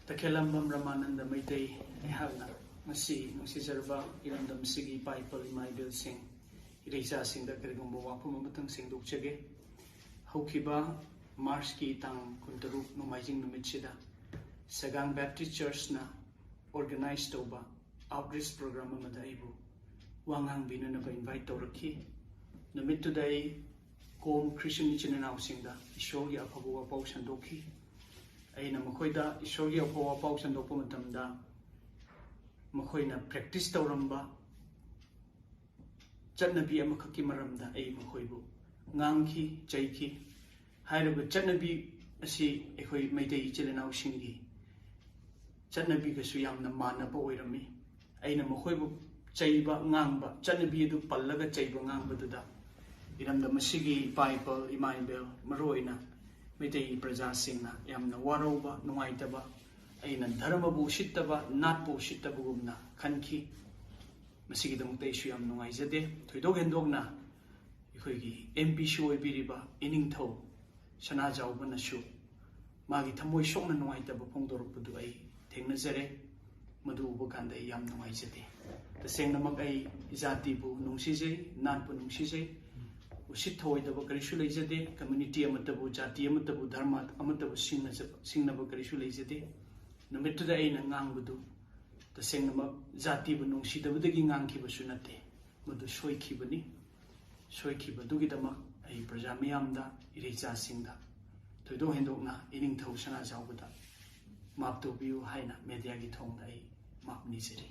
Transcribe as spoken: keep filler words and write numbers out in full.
ꯇꯈꯦꯂꯝꯕꯝ ꯔꯃꯥꯅꯟꯗ ꯃꯩꯇꯩ꯫ ꯑꯩꯍꯥꯛꯅ ꯉꯁꯤ ꯅꯨꯡꯁꯤꯖꯔꯕ ꯏꯔꯝꯗꯝꯁꯤꯒꯤ ꯏꯄꯥ ꯏꯄꯜ ꯏꯃꯥ ꯏꯕꯦꯜꯁꯤꯡ, ꯏꯔꯩꯆꯥꯁꯤꯡꯗ ꯀꯔꯤꯒꯨꯝꯕ ꯋꯥꯐꯝ ꯑꯃꯇꯪ ꯁꯦꯡꯗꯣꯛꯆꯒꯦ꯫ ꯍꯧꯈꯤꯕ ꯃꯥꯔꯆꯀꯤ ꯇꯥꯡ ꯀꯨꯟꯇꯔꯨꯛ ꯅꯣꯡꯃꯥꯏꯖꯤꯡ ꯅꯨꯃꯤꯠꯁꯤꯗ ꯁꯒꯥꯡ ꯕꯦꯞꯇꯤꯁ ꯆꯔꯆꯅ organize ꯇꯧꯕ outreach program ꯑꯃꯗ ꯑꯩꯕꯨ ꯋꯥ ꯉꯥꯡꯕꯤꯅꯅꯕ invite ꯇꯧꯔꯛꯈꯤ꯫ ꯅꯨꯃꯤꯠꯇꯨꯗ ꯑꯩ ꯀꯣꯝ ꯈ꯭ꯔꯤꯁꯇꯤꯌꯟ ꯏꯆꯤꯟ ꯏꯅꯥꯎꯁꯤꯡꯗ ꯏꯁꯣꯔꯒꯤ ꯑꯐꯕ ꯋꯥꯄꯥꯎ ꯁꯟꯗꯣꯛꯈꯤ꯫ ꯑꯩꯅ ꯃꯈꯣꯏꯗ ꯏꯁꯣꯔꯒꯤ ꯑꯐꯕ ꯋꯥꯄꯥꯎ ꯁꯟꯗꯣꯛꯄ ꯃꯇꯝꯗ ꯃꯈꯣꯏꯅ practice ꯇꯧꯔꯝꯕ ꯆꯠꯅꯕꯤ ꯑꯃꯈꯛꯀꯤ ꯃꯔꯝꯗ ꯑꯩ ꯃꯈꯣꯏꯕꯨ ꯉꯥꯡꯈꯤ, ꯆꯩꯈꯤ꯫ ꯍꯥꯏꯔꯤꯕ ꯆꯠꯅꯕꯤ ꯑꯁꯤ ꯑꯩꯈꯣꯏ ꯃꯩꯇꯩ ꯏꯆꯤꯜ ꯏꯅꯥꯎꯁꯤꯡꯒꯤ ꯆꯠꯅꯕꯤꯒꯁꯨ ꯌꯥꯝꯅ ꯃꯥꯟꯅꯕ ꯑꯣꯏꯔꯝꯃꯤ꯫ ꯑꯩꯅ ꯃꯈꯣꯏꯕꯨ ꯆꯩꯕ ꯉꯥꯡꯕ, ꯆꯠꯅꯕꯤ ꯑꯗꯨ ꯄꯜꯂꯒ ꯆꯩꯕ ꯉꯥꯡꯕꯗꯨꯗ ꯏꯔꯝꯗꯝ ꯑꯁꯤꯒꯤ ꯏꯄꯥ ꯏꯄꯜ ꯏꯃꯥ ꯏꯕꯦꯜ, ꯃꯔꯨꯑꯣꯏꯅ ꯃꯩꯇꯩ ꯄ꯭ꯔꯖꯥꯁꯤꯡꯅ ꯌꯥꯝꯅ ꯋꯥꯔꯧꯕ, ꯅꯨꯡꯉꯥꯏꯇꯕ, ꯑꯩꯅ ꯙꯔꯃꯕꯨ ꯎꯁꯤꯠꯇꯕ, ꯅꯥꯠꯄꯨ ꯎꯁꯤꯠꯇꯕꯒꯨꯝꯅ ꯈꯟꯈꯤ꯫ ꯃꯁꯤꯒꯤꯗꯃꯛꯇ ꯑꯩꯁꯨ ꯌꯥꯝ ꯅꯨꯡꯉꯥꯏꯖꯗꯦ꯫ ꯊꯣꯏꯗꯣꯛ ꯍꯦꯟꯗꯣꯛꯅ ꯑꯩꯈꯣꯏꯒꯤ M P C ꯑꯣꯏꯕꯤꯔꯤꯕ ꯏꯅꯤꯡꯊꯧ ꯁꯅꯥꯖꯥꯎꯕꯅꯁꯨ ꯃꯥꯒꯤ ꯊꯃꯣꯏ ꯁꯣꯛꯅ ꯅꯨꯡꯉꯥꯏꯇꯕ ꯐꯣꯡꯗꯣꯔꯛꯄꯗꯨ ꯑꯩ ꯊꯦꯡꯅꯖꯔꯦ꯫ ꯃꯗꯨ ꯎꯕ ꯀꯥꯟꯗ ꯑꯩ ꯌꯥꯝ ꯅꯨꯡꯉꯥꯏꯖꯗꯦ꯫ ꯇꯁꯦꯡꯅꯃꯛ ꯑꯩ ꯖꯥꯇꯤꯕꯨ ꯅꯨꯡꯁꯤꯖꯩ, ꯅꯥꯠꯄꯨ ꯅꯨꯡꯁꯤꯖꯩ꯫ ꯎꯁꯤꯠ ꯊꯑꯣꯏꯗꯕ ꯀꯔꯤꯁꯨ ꯂꯩꯖꯗꯦ꯫ Community ꯑꯃꯠꯇꯕꯨ, ꯖꯥꯇꯤ ꯑꯃꯠꯇꯕꯨ, ꯙꯔꯃ ꯑꯃꯠꯇꯕꯨ ꯁꯤꯡꯅꯖꯕ, ꯁꯤꯡꯅꯕ ꯀꯔꯤꯁꯨ ꯂꯩꯖꯗꯦ꯫ ꯅꯨꯃꯤꯠꯇꯨꯗ ꯑꯩꯅ ꯉꯥꯡꯕꯗꯨ ꯇꯁꯦꯡꯅꯃꯛ ꯖꯥꯇꯤꯕꯨ ꯅꯨꯡꯁꯤꯗꯕꯗꯒꯤ ꯉꯥꯡꯈꯤꯕꯁꯨ ꯅꯠꯇꯦ꯫ ꯃꯗꯨ ꯁꯣꯏꯈꯤꯕꯅꯤ꯫ ꯁꯣꯏꯈꯤꯕꯗꯨꯒꯤꯗꯃꯛ ꯑꯩ ꯄ꯭ꯔꯖꯥ ꯃꯤꯌꯥꯝꯗ, ꯏꯔꯩꯆꯥꯁꯤꯡꯗ, ꯊꯣꯏꯗꯣꯛ ꯍꯦꯟꯗꯣꯛꯅ ꯏꯅꯤꯡꯊꯧ ꯁꯅꯥꯖꯥꯎꯕꯗ ꯃꯥꯞ ꯇꯧꯕꯤꯌꯨ ꯍꯥꯏꯅ mediaꯒꯤ ꯊꯣꯡꯗ ꯑꯩ ꯃꯥꯞ ꯅꯤꯖꯔꯤ꯫